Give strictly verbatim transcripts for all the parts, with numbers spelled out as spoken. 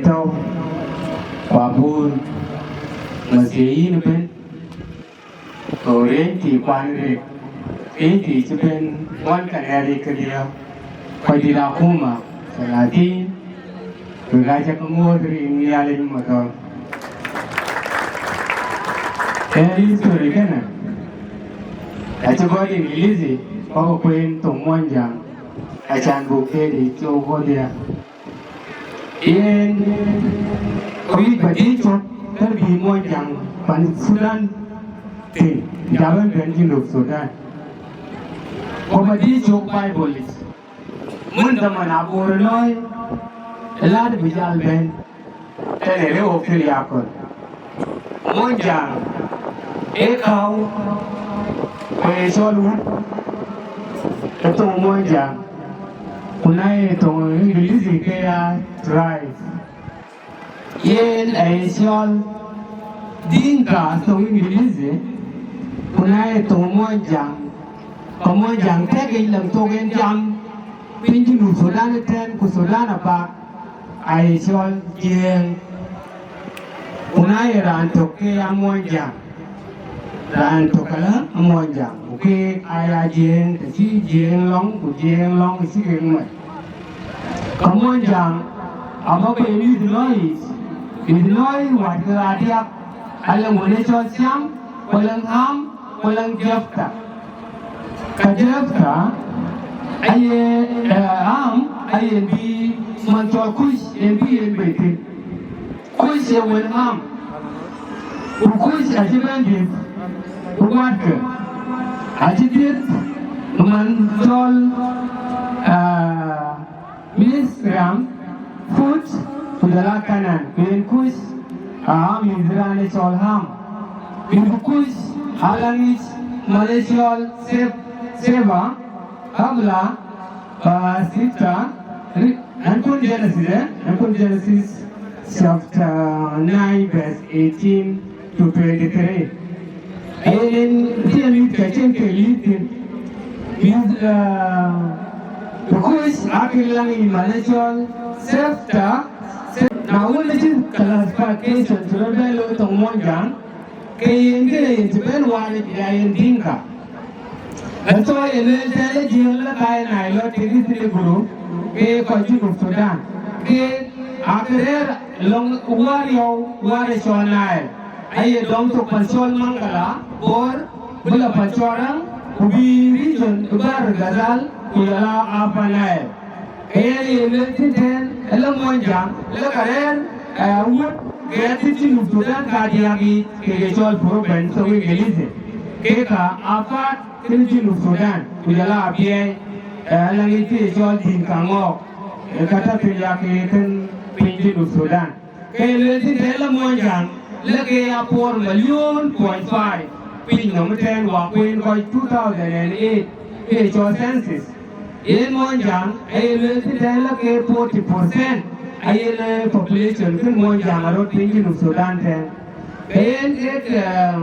Tɔ̈u, ku abun masiɛ yïn ëbën, ku riënythii kuan rek, riënythii cï ben ŋuan ka lɛ̈ɛ̈t yic kedhie, kɔc dït akuma, salatin, wek aa cä ke ŋoot rin Nhialic Madhɔl. Ee history kënë, acï gɔ̈t English, ku ke kueen thoŋ Muɔnyjäŋ, acan buk deet yic cök ɣöt ya. Yen, ku wïc ba dït cök, tënë bï Muɔnyjäŋ pan Thudan thïn, jabën bɛ̈n Junub Thudan. Ku ba dït cök Bible yic. Mën dhaman abor ë lɔ̈ɔ̈i, ë lɛ̈ɛ̈t bï jal bɛ̈n, tënë rëër wok thil yakɔ̈l. Muɔnyjäŋ ee kääu, ku ee cɔl wut, ë thoŋ Muɔnyjäŋ, ku na ye thoŋ English ke ya tribe. Yen aye cɔl Dinka thoŋ English, ku na ye thoŋ Muɔnyjäŋ, ke Muɔnyjäŋ tëk yic lɛŋ thok en jam piny Junub Thudan ëtɛ̈ɛ̈n ku Thudan abak, aye cɔl Jiëëŋ. Ku na ye raan tök ke ya Muɔnyjäŋ, raan tök ala Muɔnyjäŋ, ku keek aa ya Jiëëŋ, të cï Jiëëŋ lɔ̈ŋ, ku Jiëëŋ lɔ̈ŋ cï kek mɔc. Ke Muɔnyjäŋ abä kueen mïth lɔ̈ɔ̈i yic, mïth lɔ̈ɔ̈i wät ke ɣa diäk, alëŋ wën ë cɔl Ciaŋ, ku alëŋ Ɣam, ku alëŋ Jeptha. Ka Jeptha aye, eh, Ɣam aye bï man cɔl Kuc, yen bï yen bei thïn. Kuc ee wën Ɣam, ku Kuc acï bɛ̈n dhiëth, ku wäätkë acï dhiëth man cɔl, ah, Mithraim, Put, ku jɔl a Kanan, ku yen Kuc aa mïth raan ë cɔl Ɣam. Mïth Kuc aa la ŋic man ë cɔl Sep-, Seba, Habla, ah, Sifta, ri-, ɣɛn kun Genesis, eh? Ɣɛn kun Genesis chapter nine, verse eighteen to twenty-three. Yen, yen tiɛɛl mïth ke cïn ke lïth thïn. Mïth, ah, Kuc aake la ŋic man ë cɔl Sefta, Sef-, na wën acï classification cï rɔt bɛ̈n looi thoŋ Muɔnyjäŋ, ke yen kënë yen cï bɛ̈n wään ë bï ya yen Dinka. Ë thɔɔc ë lueel tɛ̈n ë Jiëëŋ la ka ye Nile lɔ tek ethnic group, ke kɔc Junub Thudan. Ke aake rɛ̈ɛ̈r lɔŋ wäär yɔu, wäär ë cɔl Nile. Aye dɔm thok pan cɔl Maŋgala, Bor, bï la pan cɔl Raŋ, ku bï region ë Bahr el Ghazal, ku jɔl a Upper Nile. Ke yen ye lueel thïn tɛ̈n, ë la Muɔnyjäŋ, la ka rɛ̈ɛ̈r, eh, wut, ke ya thïn Junub Thudan kadiäk yiic, kek ye cɔl province of English. Kek ka aa part kën Junub Thudan, ku jɔl a Abyei, eh, la ŋic kë ye cɔl Dinka Ŋɔɔk, eh, ka tɔ̈ thïn ya ke kën piny Junub Thudan. Ke ye lueel thïn tɛ̈n la Muɔnyjäŋ, la ke ya four million point five piny nɔm ëtɛ̈ɛ̈n, wä kueen kɔc two thousand and eight, kë ye cɔl census. Yen Muɔnyjäŋ, aye lueel thïn tɛ̈n la ke forty percent, aye le population kën Muɔnyjäŋ aröt piny Junub Thudan tɛ̈ɛ̈n. Ke yen kek, eh,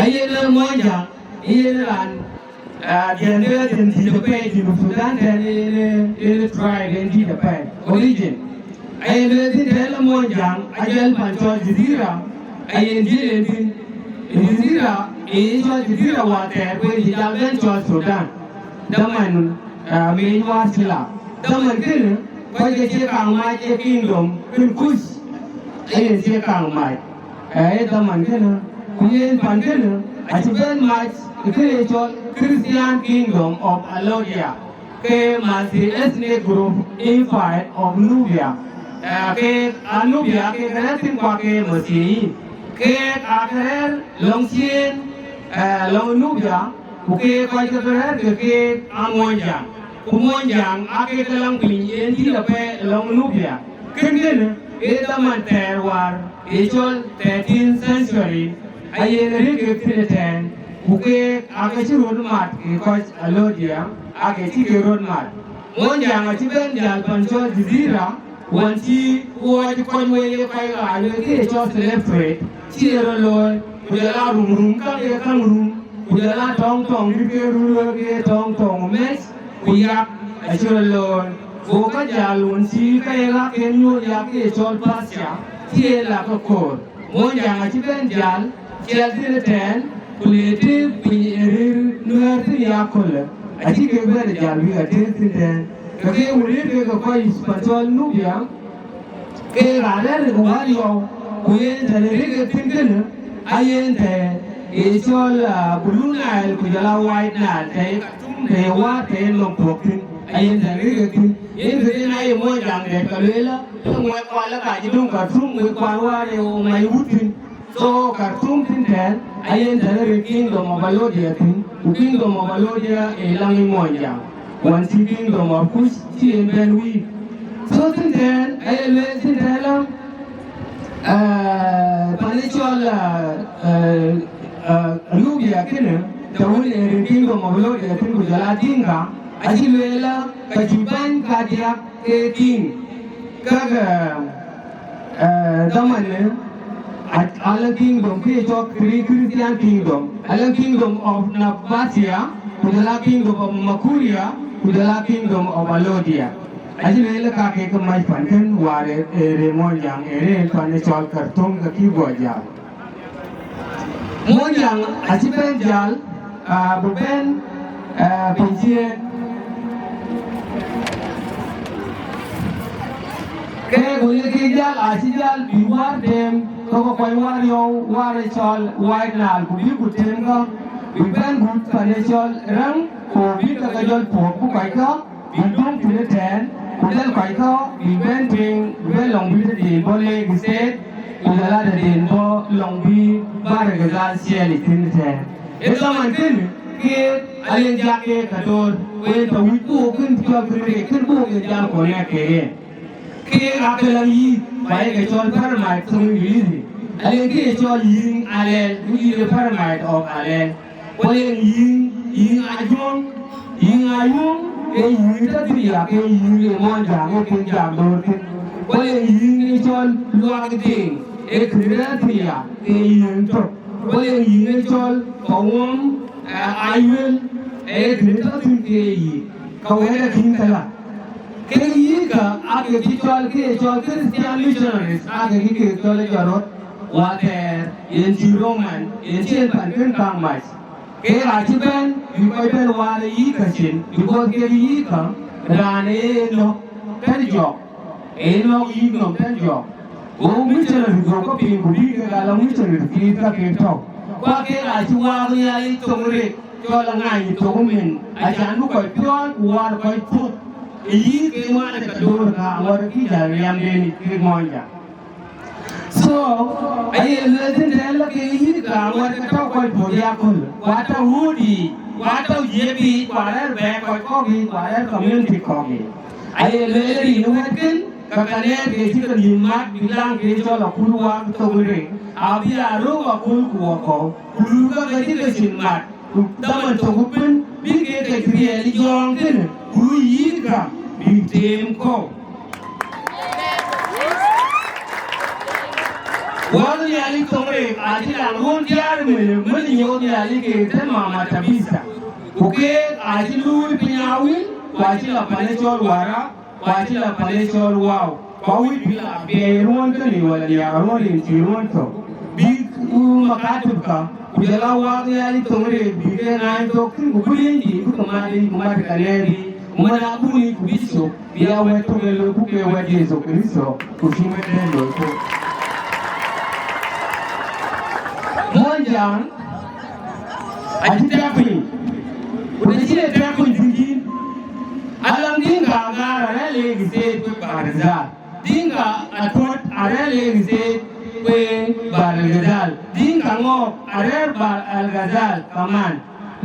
aye le Muɔnyjäŋ, yen raan, ah, diɛn ke thïn dït apɛi Junub Thudan tɛ̈ɛ̈n, yen, yen tribe en dït apɛi, origin. Aye lueel thïn tɛ̈n la Muɔnyjäŋ, ajɔl pan cɔl Jazira, aye jil en thïn. Jazira, ee cɔl Jazira wäthɛɛr, ku en cï jal bɛ̈n cɔl Thudan. Dhaman, ah, mec wäär cï la. Dhaman kënë, kɔc ke cie kaŋ mac ë kingdom kën Kuc, aye cie kaŋ mac. Ee, ë dhaman kënë, ku yen pan kënë, acï bɛ̈n mac ë kë ye cɔl Christian Kingdom of Alodia, ke multi-ethnic group Empire of Nubia. Ee, ke Anubia ke ke rɛ̈ɛ̈r thïn, ku aa ke Masihi. Ke aa ke rɛ̈ɛ̈r lɔŋ ciëën, ee, lɔŋ Nubia, ku ke kɔc ke ke rɛ̈ɛ̈r ke ke aa Muɔnyjäŋ. Ku Muɔnyjäŋ aa ke ke laŋ piny en dït apɛi lɔŋ Nubia. Kën kënë, ee dhaman thɛɛr wäär, ee cɔl thirteenth century, aye riëëk kek thïn ëtɛ̈ɛ̈n, ku keek aake cï röt mat ke kɔc Alodia, aake cï kek röt mat. Muɔnyjäŋ acï bɛ̈n jäl pan cɔl Jazira, wään cï wuɔɔc kɔc wei ye kɔc ɣaac wei kë ye cɔl slave trade, cï ye rɔt looi, ku jɔl a rum rum käŋ ye käŋ rum, ku jɔl a tɔŋ tɔŋ dït ke run wek ye tɔŋ tɔŋ mec, ku yak acï rɔt looi. Go ke jäl wën cï ke ye ɣäkken nyuɔɔth yak ke ye cɔl Persia, cï ye la ke koor. Muɔnyjäŋ acï bɛ̈n jäl, ciɛl thïn ëtɛ̈ɛ̈n, ku le të piny ë rëër Nuɛɛr thïn ya akölë, acï kek bɛ̈n jäl bïk ater thïn tɛ̈ɛ̈n. Ke ke wun rëër kek ke kɔc pan cɔl Nubia, ke raan rɛ̈ɛ̈r ë wäär yɔu, ku yen tɛ̈n rëër kek thïn kënë, ayen tɛ̈ ye cɔl, ah, Blue Nile, ku jɔl a White Nile, tɛ̈ ye Khartoum, tɛ̈ ye wäär, tɛ̈ ye lɔŋ puɔ̈k thïn, ayen tɛ̈n rëër kek thïn. Yen këden aye Muɔnyjäŋ dɛ̈t ka lueel, ke ŋuɛ̈k kuan lɔ ka cï döŋ Khartoum, ŋuɛ̈k kuan wäär ye ɣo mac wut thïn. So Khartoum thïn tɛ̈ɛ̈n, ayen tɛ̈n rëër Kingdom of Alodia thïn, ku Kingdom of Alodia ë läŋ ë Muɔnyjäŋ. Wën cï Kingdom of Kush cï yen bɛ̈n wïïk. So thïn tɛ̈ɛ̈n, aye lueel thïn tɛ̈ɛ̈n lɔ, eh, pan ë cɔl, eh, eh, eh, Nubia kënë, tɛ̈ wën ë rëër Kingdom of Alodia thïn ku jɔl a Dinka, acï lueel lɔ, ka cï bäny kadiäk ke tïŋ. Käk, eh, eh, dhaman, eh, a-, alɔ kingdom kë ye cɔl three Christian kingdom. Alɔ Kingdom of Nabatea, ku jɔl a Kingdom of Makuria, ku jɔl a Kingdom of Alodia. Acï lueel ka kek ke mac pan kën wäär ë, ë rëër Muɔnyjäŋ, ë rëër pan ë cɔl Khartoum ke kï guɔ jäl. Muɔnyjäŋ acï bɛ̈n jäl, ah, bï bɛ̈n, ah, piny ciëën. Ke ku ye kek jäl, acï jäl bï wäär tem, ke ke kuany wäär yɔu, wäär ë cɔl White Nile, ku bï ku tem ke, bï bɛ̈n gut pan ë cɔl Rɛ̈ŋ, ku bï ke ke jɔl puɔ̈k, ku kɔc ke, bï döŋ thïn ëtɛ̈ɛ̈n, ku jɔl kɔc kɔ̈k bï bɛ̈n tïŋ, bï bɛ̈n lɔŋ bï tëde bɔ̈ Lake State, ku jɔl a tëde bɔ̈ lɔŋ bï Bahr el Ghazal ciɛɛlic thïn ëtɛ̈ɛ̈n. Ë dhaman kënë, keek aleŋ jak keek ka door, ku yen tɔ̈ wïc buk kën cɔl kën keek kën buk yen jam kɔn ŋɛk kek yen. Keek aake läŋ yïk, ku ayeke cɔl pyramid thoŋ English. Aleŋ kë ye cɔl yïŋ alɛl, wïc ye pyramid of alɛl. Ku aleŋ yïŋ, yïŋ ajuɔŋ, yïŋ ayuɔŋ, ee yïŋ tɔ̈ thïn ya, ke yïŋ ye Muɔnyjäŋ, ee kën jam door thïn. Ku aleŋ yïŋ ye cɔl luak deŋ, ee kën rɛ̈ɛ̈r thïn ya, ke yïŋ tök. Ku aleŋ yïŋ ye cɔl pawuɔm, eh, ayuel, ee kën tɔ̈ thïn ke yïk. Ka wɛ̈t akïn këlä. Kek yïk kä, aake cï cɔl, kë ye cɔl Christian missionaries, aake kë ke cɔl ë jɔt röt, wäthɛɛr, yen cï Roman, yen cï yen pan kën kaŋ mac. Kek aacï bɛ̈n, bï kɔc bɛ̈n waar ë yïk kä cin, because kek yïk kä, raan ee nɔ̈k tënë jɔk, ee nɔ̈k yïk nɔm tënë jɔk. Go missionary go ke piŋ, ku bï kek ala missionary kiit ka kek tɔ̈u. Ku aake aacï waak Nhialic thoŋ rek, cɔl aŋany ë thok ëmën, acan bï kɔc piɔ̈ɔ̈c ku waar kɔc puɔ̈th ë yïk ke ŋuan ë ka door ka aŋuɔt kï jäl riɛmden yic kek Muɔnyjäŋ. So, aye lueel thïn tɛ̈ɛ̈n lɔ ke yïk ka aŋuɔt ke tɔ̈u kɔc puɔ̈th ya köl, ku atɔ̈ ɣööt yiic, ku atɔ̈ jiëp yiic, ku arɛ̈ɛ̈r bɛ̈ɛ̈i kɔc kɔ̈k yiic, ku arɛ̈ɛ̈r community kɔ̈k yiic. Aye lueel rin ë wɛ̈t kën, ka ka nɛɛr ke cï ke nïïm mat bï laŋ ke cɔl akut waak thok rek, abï aa röök aköl ku wakɔ̈u, ku luuikë ka cï ke cin mat. Ku dhaman tök ëbën bï kek ke riɛl ë jɔɔŋ kënë, ku yïk kä bï teem kɔ̈u. Wäär Nhialic thoŋ rek acï laŋ ruɔ̈n diäär ëmënë, mën nyuɔɔth Nhialic ke tën Mama Tabitha. Ku keek acï luui piny awïl, ku acï la pan ë cɔl Warap, ku acï la pan ë cɔl Wau. Ku awïc bï la piɛɛi ruɔ̈n kënë wala liak ruɔ̈n rin cï ruɔ̈n thök. Bïk makatib kä, ku jɔl a waak Nhialic thoŋ rek, bïk ke ŋaany thok thïn, ku bï riënydiic bï ke mat yic, ku mat ka nɛɛr yic, ku man abun yic, ku bishop, bï ya wɛ̈t tök en loiku ke wɛ̈t Yecu Kërtho, ku cï wɛ̈t en loiku. Muɔnyjäŋ acï tɛk piny, ku të cï e tɛk piny thïn yïn, alaŋ Dinka Agaar arɛ̈ɛ̈r Lake State ku Bahr el Ghazal. Dinka Atuɔt arɛ̈ɛ̈r Lake State ku Bahr el Ghazal. Dinka Ŋɔɔk arɛ̈ɛ̈r Bahr el Ghazal kaman.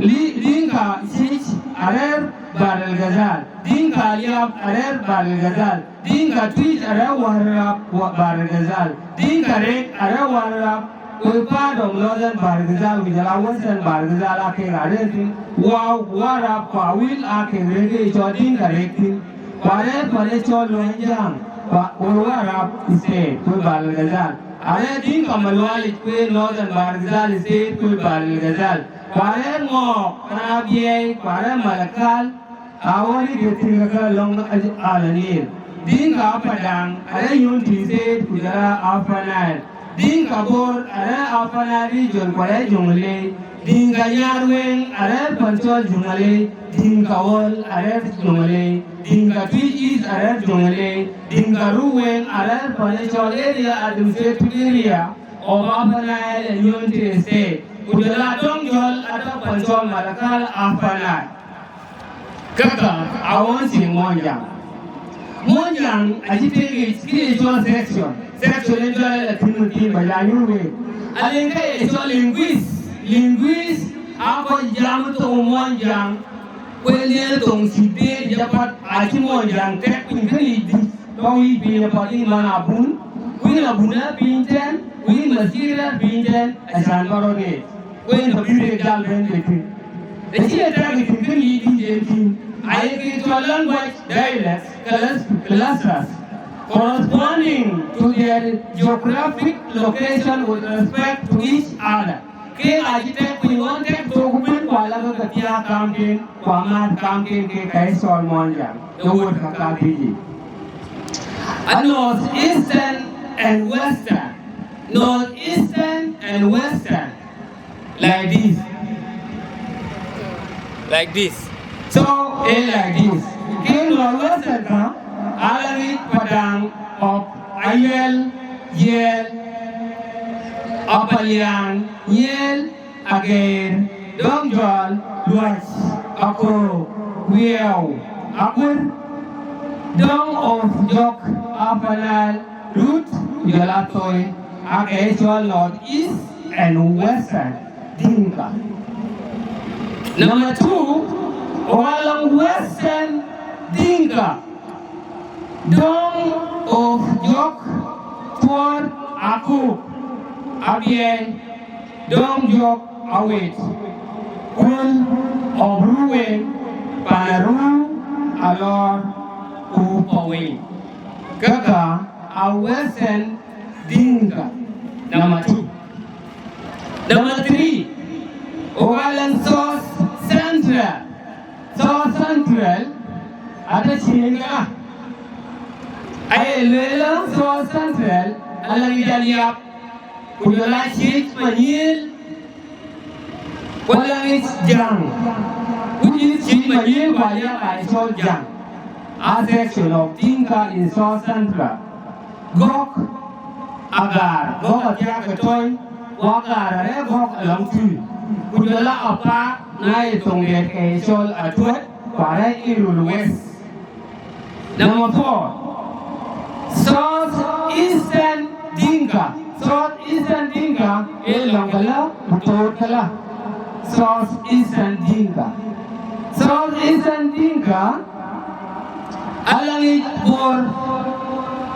Li-, Dinka Ciëc arɛ̈ɛ̈r Bahr el Ghazal. Dinka Liap arɛ̈ɛ̈r Bahr el Ghazal. Dinka Tuic arɛ̈ɛ̈r Warrap wa-, Bahr el Ghazal. Dinka Rek arɛ̈ɛ̈r Warrap, ku part of Northern Bahr el Ghazal, ku jɔl a Western Bahr el Ghazal, aa kek arɛ̈ɛ̈r thïn. Wau, Warrap ku Awil aa kek rëër ke cɔl Dinka Rek thïn. Ku arɛ̈ɛ̈r pan ë cɔl Luɛnyjäŋ, ku, ku Warrap State, ku Bahr el Ghazal. Arɛ̈ɛ̈r Dinka Malualic, ku Northern Bahr el Ghazal State, ku Bahr el Ghazal. Ku arɛ̈ɛ̈r Ŋɔɔk, ku arɛ̈ɛ̈r Abiɛɛi, ku arɛ̈ɛ̈r Malakal, Awär ke thïn ke lɔŋ Al Nil. Dinka Apadaŋ arɛ̈ɛ̈r Unity State ku jɔl a Upper Nile. Dinka Bor arɛ̈ɛ̈r Upper Nile region ku arɛ̈ɛ̈r Jonglei. Dinka Nyarweŋ arɛ̈ɛ̈r pan cɔl Jonglei. Dinka Ɣɔl arɛ̈ɛ̈r Jonglei. Dinka Twic East arɛ̈ɛ̈r Jonglei. Dinka Ruweŋ arɛ̈ɛ̈r pan cɔl area, administrative area of Upper Nile and Unity State. Ku jɔl a Dɔŋjɔl atɔ̈ pan cɔl Malakal, Upper Nile. Käkkä a ɣɔn cï Muɔnyjäŋ. Muɔnyjäŋ acï tek yic kë ye cɔl section. Section ë jɔl ë la thïn wën thïn ba ya nyuur week. Alëŋ kë ye cɔl linguist. Linguist aa kɔc jam thoŋ Muɔnyjäŋ, ku ë liɛl thoŋ cï deet ë jɔl apath, acï Muɔnyjäŋ tɛk piny kënë yic dït. Tɔ̈ yic piny apath, yïn man abun, ku yïn abun ë piny tɛ̈n, ku yïn mathir ë piny tɛ̈n, acän ba rɔt ŋeet. Ku yen ka bï rek jal bɛ̈n ke tïŋ. Ë cï ye tɛ̈k ë tïŋ kënë yic dït yen tïŋ, aye ke cɔl language dialects clus-, clusters, corresponding to their geographic location with respect to each other. Kek acï tɛk piny ɣɔn tɛk thok ëbën, ku ala ke ke thiaak kamken, ku amääth kamken, kek ka ye cɔl Muɔnyjäŋ. Ë wööt ka ka bï yic. A northeastern and western. Northeastern and western. Like this. Like this. So, eh, like this. Ke northwestern ka, ala ŋic Padaŋ, Ɔk, Ayuel, Yiɛl, Apalian, Nyiɛl, Ageer, Dɔŋjɔl, Luac, Akook, Wiɛɛu, Aguër, Dɔŋ of Jɔk, Upper Nile, Rut, ku jɔl a Thoi, aa ke cɔl North East and Western Dinka. Number two, ɣɔn alɔŋ Western Dinka, Dɔŋ of Jɔk, Thuɔɔr, Akook, Abiɛɛi, Dɔŋ Jɔk, Awet, Kuɔl of Ruweŋ, Panaruu, Alɔɔr, ku Paweny. Käkkä a Western Dinka. Number two. Number three, ɣɔn alɔŋ South Central. South Central atɔ̈ ciëën ka. Aye lueel South Central, ala ŋic Aliap, ku jɔl a Ciëc Manyiël, ku ala ŋic Jäŋ. Ku Ciëc Manyiël ku Aliap aa cɔl Jäŋ. A section of Dinka in South Central. Gɔ̈k Agaar, Gɔ̈k Athiak ë Tɔ̈i, ku Agaar arɛ̈ɛ̈r Gɔ̈k alɔŋ Tui, ku jɔl a Apaak, na ye thoŋ dɛ̈t ke ye cɔl Atuɔt, ku arɛ̈ɛ̈r Irol West. Number four, South Eastern Dinka. South Eastern Dinka ee lɔŋ këlä ku thoot këlä. South Eastern Dinka. South Eastern Dinka, ala ŋic Bor,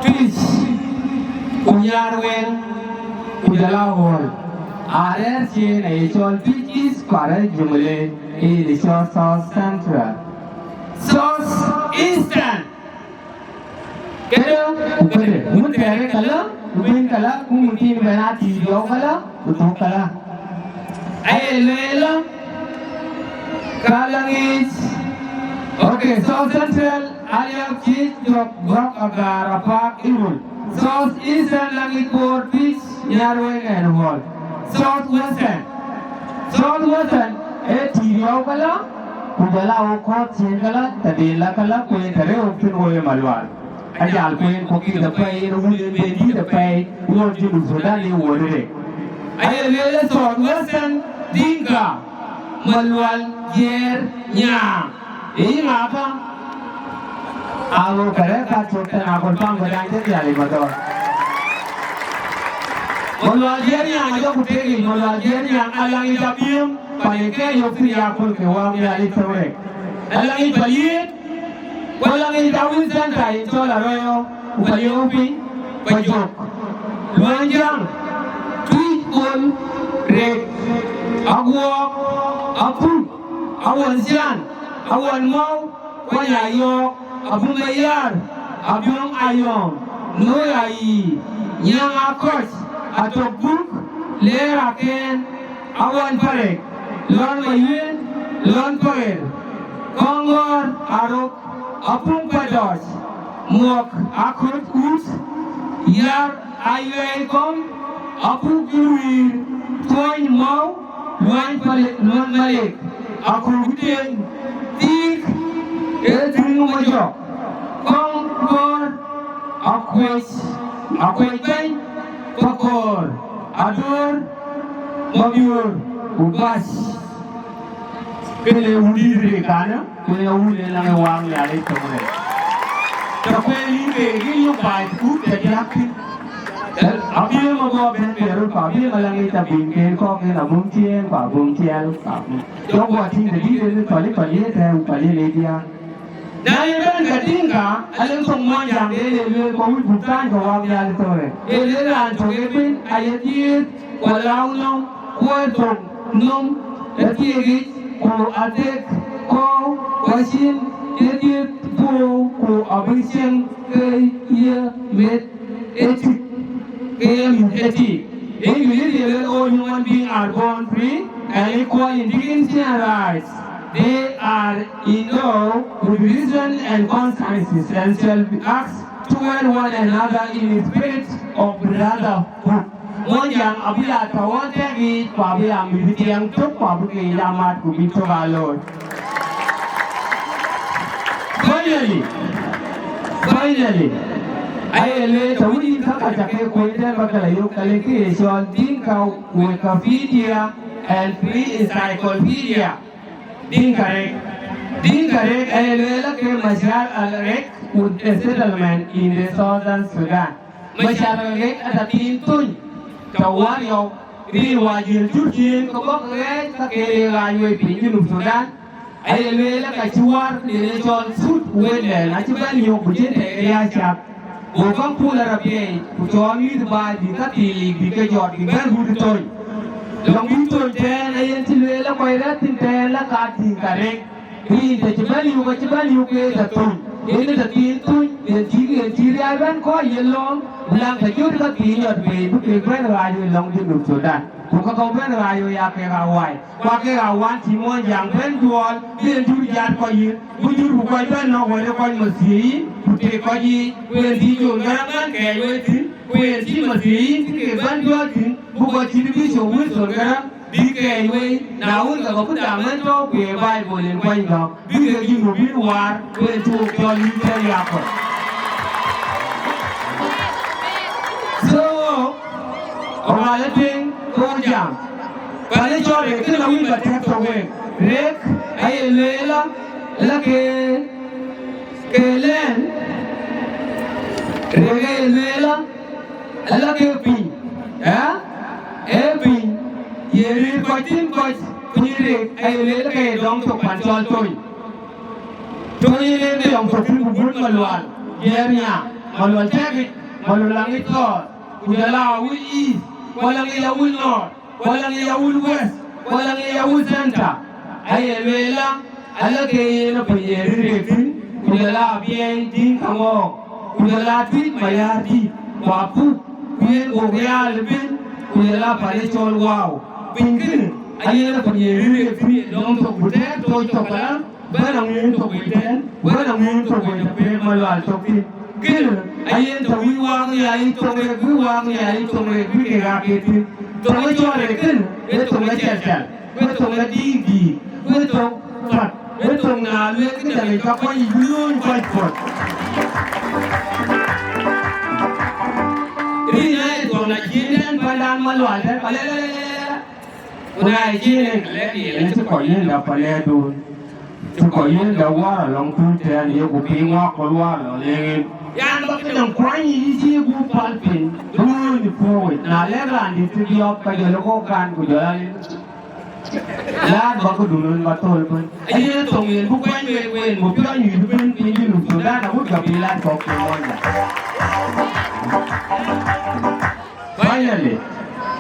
Twic, ku Nyarweŋ, ku jɔl a Ɣɔl. Arɛ̈ɛ̈r ciëën aye cɔl Twic East, ku arɛ̈ɛ̈r Jonglei, ee yen cɔl South Central. South Eastern. Këdë, ku këdë, mun thɛɛr ë këlä, ku bɛ̈n këlä, ku mun thiin bɛ̈n a tïït yɔu këlä, ku thök këlä. Aye lueel, ka la ŋic. Okay, South Central, Aliap, Ciëc, Jɔk, Gɔ̈k, Agaar, Apaak, Irol. South Eastern la ŋic Bor, Twic, Nyarweŋ and Ɣɔl. South Western. South Western, ee tïït yɔu këlä, ku jɔl a ɣok kɔ̈th ciëën këlä, tɛ̈den la këlä, ku yen tɛ̈ rëër ɣok thïn ɣo ye Malual. Ajal ku yen kɔ̈k dït apɛi, yen wun yen ben dït apɛi, ɣööt Junub Thudan ë wuɔ̈t ë rek. Aye lueel ë South Western Dinka, Malual, Jiɛɛr, Nyaaŋ. Ee yï ŋa kä? Aɣo kërɛ̈ɛ̈r ka cök tɛ̈n akɔ̈l paŋ bï daŋ cï dhial yic Madhɔɔr. Malual Jiɛɛr Nyaaŋ ajɔku tek yic, Malual Jiɛɛr Nyaaŋ ala ŋic Abiëm, pan ë ke yök thïn ya köl ke Wäu Nhialic tëu rek. Ala ŋic Paliëët, ku ala ŋic Dawid Center yen cɔl Arɔyɔ, ku Paliëu piny, Pajök, Luɔnyjäŋ, Twic, Bol, Rek, Aguɔɔk, Apuk, Awän Cian, Awän Mɔ̈u, Kuany Ayɔ̈ɔ̈k, Abuk Mayäär, Abiöŋ Ayɔ̈ɔ̈m, Noi Ayiic, Nyaŋ Akɔc, Atök Buk, Leer Akɛ̈ɛ̈n, Awän Parek, Lɔn Mayuën, Lɔn Paɣer. Kɔŋgɔ̈ɔ̈r arok, apuk padɔc, muɔk aköt kut, yar ayuɛɛi kɔm, apuk juwiir, tuɔny mɔ̈u, luany pale-, luany malek, akuk tiɛɛny, thiik, ee thiëŋ mɔcɔk, kɔŋ kɔ̈ɔ̈r, akuec, akuec bɛ̈ny, pakɔ̈ɔ̈r, adoor, mabiöör, ku bac. Kënë wun dït rek kanë, kënë wun ë läŋ ë Wäŋ Nhialic tök rek. Të kuɛɛn yïn keek yïn yök baai kut të diäk thïn. Abï ë ma bɔ̈ bɛ̈n bï röt, ku abï ë ma läŋ yic abï ken kɔ̈k en abum ciëën, ku abum ciɛl, ku abum. Jɔk guɔ tïŋ të dït en ë thɔl ë thɔl ye tɛ̈ɛ̈u, thɔl ye le diäk. Na ye bɛ̈n ka Dinka, alëŋ thoŋ Muɔnyjäŋ de le lueel, ku wïc buk thaany ke Wäŋ Nhialic tök rek. Ee le raan tök ë piny, aye dhiëëth, ku alau nɔm, ku ë thoŋ nɔm, ë thiëëk yic, ku athek kɔ̈u, ku acïn dhiëëth puɔ̈u, ku abï cieŋ ke ye meth ë tik, ke ye mïth ë tik. English ye lueel, all human beings are born free and equal in dignity and rights. They are endowed with reason and consciences and shall be asked to help one another in the spirit of brotherhood. Muɔnyjäŋ abï ya tɔ̈ ɣɔn tɛ̈k yiic, ku abï ya mïth tiɛŋ tök, ku abï ke ya mat, ku bï tök aa looi. Finally, finally, aye le të wïc yïn käkkä ca ke kuɔny tɛ̈n ba ke la yök, ka le kë ye cɔl Dinka Wikipedia and Free Encyclopedia. Dinka Rek. Dinka Rek aye lueel ke Machar al Rek with a settlement in the southern Sudan. Machar al Rek atɔ̈ thiin thöny, tɔ̈ Warrior, rin wa jiël jur thiin ke bɔ̈ ke ɣɛɛc ka ke le ɣaac wei piny Junub Sudan. Aye lueel ka cï war yen ë cɔl Sud Wetland acï bɛ̈n yök ku cïn tɛ̈ ë riääc cath. Go käŋ pul arabia yic, ku cɔɔl mïth baai bï ka thiin lik bï ke jɔt bï bɛ̈n rut ë thöny. Lɔŋ bï thöny tɛ̈ɛ̈n, ayen cï lueel ë kɔc rɛ̈ɛ̈r thïn tɛ̈ɛ̈n la ka tïŋ ka rek. Rin tɛ̈ cï bɛ̈n yök, acï bɛ̈n yök ke tɛ̈ thöny. Yen ë tɛ̈ thiin thöny, yen cï, yen cï riääc bɛ̈n kɔc yen lɔ̈ɔ̈m, bï laŋ tɛ̈ jɔt ka thiin yɔt bei, bï kek bɛ̈n ɣaac ë lɔŋ Junub Sudan. Ku ka kɔ̈u bɛ̈n ɣaac ë ya kek aa wai. Ku akek aa wan cï Muɔnyjäŋ bɛ̈n juɔɔl, bï yen jur jat kɔc yic, bï jur bï kɔc bɛ̈n nɔ̈k wɛ̈t ë kɔc mathiëëi, ku tëëk kɔc yiic, ku yen cï John Garang bɛ̈n kɛɛc wei thïn, ku yen cï mathiëëi cï kek bɛ̈n jɔt thïn, bï kɔc cït Bishop Wilson Garang bï kɛɛc wei, na wën, ke kɔc bï dam ëtök, ku ye Baibol yen kuany gɔ̈k, bï kek Junubin waar, ku yen cuk cɔl yïn tɛ̈n yakɔ̈u. So, ɣɔn ë tueŋ ke wo jam, pan ë cɔl Rek kënë awïc ba tɛ̈k tök week. Rek aye lueel la ke, ke lɛ̈ɛ̈n, Rek aye lueel la ke piny, ë? Ee piny, ye rëër kɔc thïn kɔc, piny Rek aye lueel ke ye dɔm tök pan cɔl Tony. Tony yen ë dɔm tök thïn ku guöt Malual, Jiɛɛr Nyaŋ, Malual Tɛ̈kic, Malual Aŋic Thɔɔr, ku jɔl a Awil East, ku Alaŋic Awil North, ku Alaŋic Awil West, ku Alaŋic Awil Centre, aye lueel la, ala ke yen apiny ye rëër Rek thïn, ku jɔl a Abiɛɛi Diŋ Kaŋɔɔk, ku jɔl a Tuic Mayäär Dït, ku Apuk, ku yen Gogrial ëbën, ku jɔl a pan ë cɔl Wau. Piny kënë, ayen apiny ye rëër Rek thïn, ye dɔm tök, ku tɛ̈ɛ̈r tooc tök kalan, bɛ̈n aŋuiɛɛn tök wei tɛ̈ɛ̈n, ku bɛ̈n aŋuiɛɛn tök wei tɛ̈ peek Malual tök thïn. Kënë ayen tɔ̈ wïc Wäŋ Nhialic thoŋ Rek, bï Wäŋ Nhialic thoŋ Rek bï kek aa ke thïn. Thoŋ ë cɔl Rek kënë, ee thoŋ ë cɛlcɛl, ku ee thoŋ ë diikdiik, ku ee thoŋ path, ee thoŋ na lueel këdäŋ yic ka kuany yic bï lööny kɔc puɔ̈th. Rin ë thoŋ na cïn tɛ̈n pandan Malual tɛ̈n, ka lɛlɛlɛlɛ. Ku na ye cïn en, ke lɛ̈k yen, acï kɔc yiëënda palɛɛrdun, cï kɔc yiëënda wäär alɔŋ tuuc tɛ̈ɛ̈n, yeku piŋ wäär kɔ̈l wäär lɔ leŋ en. Yan, ba këdäŋ kuany yic cï gup päl piny, bï wööny puɔ̈u yic. Na lɛ̈k raandït cï biɔp, ka jɔl ë kɔ̈k kan, ku jɔl a lil. Laat ba këdun en ba thöl ëbën. Ayen thoŋ yen bï kuany wek, wek bï piɔ̈ny wïc ëbën piny Junub Thudan, agut ka bï laat kɔ̈k piny Muɔnyjäŋ. Finally,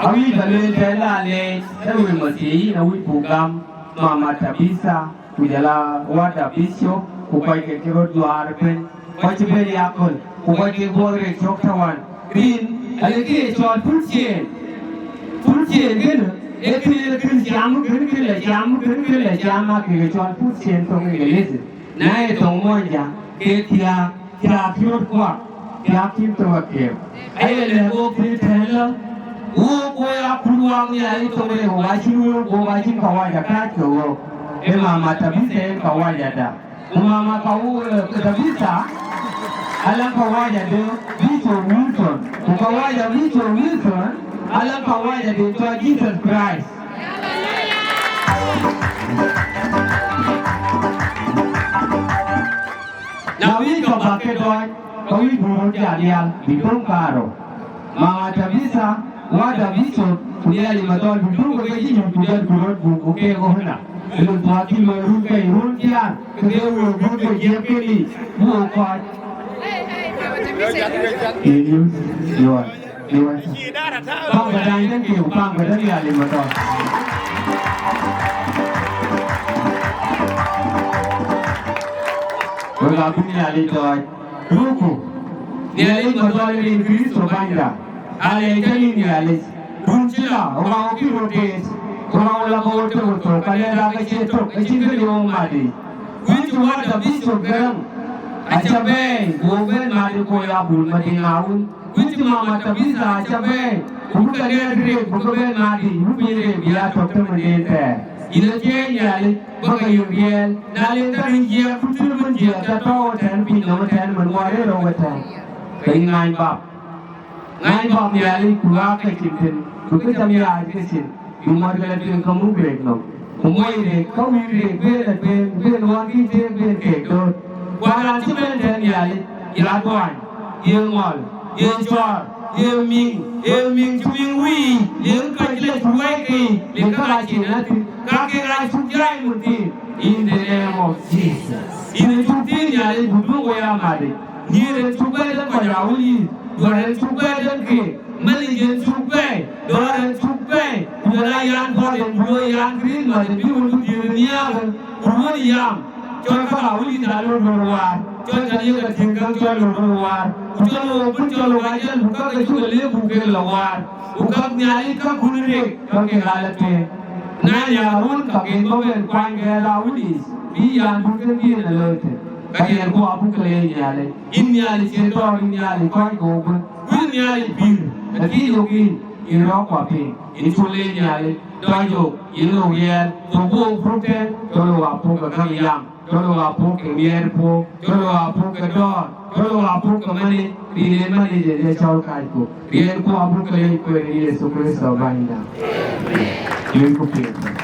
awïc ba lueel tɛ̈n la leec, tɛ̈ wek mathiëëc yïn awïc buk gam, Mama Tabitha, ku jɔl a Wada Bishop, ku kɔc ke cï röt juaar ëbën, kɔc cï bɛ̈n yaköl, ku kɔc ke buɔth Rek cök tɛ̈wän. Rin, alëkë ye cɔl pul ciëën. Pul ciëën kënë, Ee kënë, ee kënë cam, kënë kënë la cam, kënë kënë la cam, aa kek cɔl food chain thoŋ English. Na ye thoŋ Muɔnyjäŋ, ke thiääk, thiääk cï röt kuak, thiääk cïn thok akeer. Aye lɛ̈k ɣok thïn tɛ̈n lɔ, ɣok, ɣok aa kuc wak Nhialic thoŋ, ee ɣok acïn wëu, ɣok acïn kawaja kääc ke ɣok. Ee Mama Tabitha en kawajada. Ku Mama Kau-, eh, Tabitha, ala kawaja de Bishop Wilson. Ku kawaja Bishop Wilson, ala kawaja de cɔl Jesus Christ. Na wïc kɔ̈k bäk ke dɔɔc, ke wïc buk röt jal rial, bï döŋ kaarou. Mama Tabitha, wada Bishop, ku Nhialic Madhɔl, bï döŋ ke ke cï nyuc ku jɔt ku röt buk, ku keek ɣööt ëna. Ëlun thuɔɔk cï loi run ke run thiaar, ke ke wëu buk ke jiëp ke ni, buk kɔc. Yen yu, yuɔn, yuɔn. Pam ke dany den kiu, pam ke den Nhialic Madhɔl. Wek abï Nhialic dɔɔc. Ruku, Nhialic Madhɔl rin Krïtho Bänyda, alɛɛc tënë yïn Nhialic. Run cï la, rɔu kï röt deet, rɔu la ke ɣöt tök ɣöt thok, ka lɛ̈k dak acie tök, acïn kë liu mat yic. Wïc cï wada Bishop Garaŋ, aca bɛ̈ɛ̈i, ku wok bɛ̈n mat ë kɔc abul Madiŋ Awun. Wïc cï Mama Tabitha aca bɛ̈ɛ̈i, ku bï ke lɛ̈k rek, bï ke bɛ̈n mat yic, bï piny rek bï ya tök tëmënden thɛɛr. Yïn acie Nhialic, bä ke yök riɛl, na le ka rin jiɛɛk ku tïr bïn jiɛɛk ca tɔ̈u ëtɛ̈ɛ̈n piny nɔm ëtɛ̈ɛ̈n, mën wär ë rou ëtɛ̈ɛ̈n, ke yïn ŋany bap. Ŋany bap Nhialic, ku ɣaak ke cin thïn, ku kë cam yac ke cin, bï mat ke la tueŋ ka muk rek nɔm. Ku mɔc rek, ka wïc rek, ben la tueŋ, ben ɣɔn kï tueŋ, ben keek dööt. Ku raan cï ben tɛ̈n Nhialic, ya duany, ye ŋɔl, ye cɔɔr, ye miŋ, ye miŋ cï miŋ wïï, ye ŋic ka cï la cuk wɛ̈i ke yic, le ka ɣa cin ëtï, ka kek aa cuk jai mën thïn, in the name of Jesus. Yïn ë cuk thïn Nhialic, ku duŋ wei amadi. Nyïïr en cuk bɛ̈ɛ̈i tënë kɔc Awulic, duɔ̈r en cuk bɛ̈ɛ̈i tënë keek, mɛ̈nhïc en cuk bɛ̈ɛ̈i, dɔ̈ɔ̈r en cuk bɛ̈ɛ̈i, ku jɔl aa yan puɔl en bï looi yan Krïthmath en bï wun bï dhiëëth nhiaar, ku ruɔ̈n yam. Cɔl ka Awulic na lɔ röör waar, cɔl ka ye ka tïŋ käŋ cɔl lɔ röör waar, ku cɔl wok bï cɔl wok ajël, ku ka ke cuk ë leep buk kek lɔ waar, ku ka Nhialic ka kun rek, ka kek aa la tueŋ. Na ya run ka gen bä ben kuany gɛɛth Awulic, bï yan dut ke bï en a looi thïn, ka yɛn ku abuk ke leec Nhialic. Yïn Nhialic cïn tɔɔr, yïn Nhialic kɔc ke wok bï. Wïn Nhialic pïïr, akï yök yïn, yïn rɔ̈k ku apiŋ, yïn cu leec Nhialic, dɔc yök, yïn lok riɛɛl, thok ku wok puk tɛ̈n, cɔl wok apuk ke käŋ yam. Cɔl wok apuk ke miɛɛr puɔ̈u, cɔl wok apuk ke dɔ̈ɔ̈r, cɔl wok apuk ke mɛ̈nhïc, rin en mɛ̈nhïc en ye cɔl kacku. Riɛnku abuk ke leec ku ë rin Yecu Kërtho Bänyda. Luelku piɛth.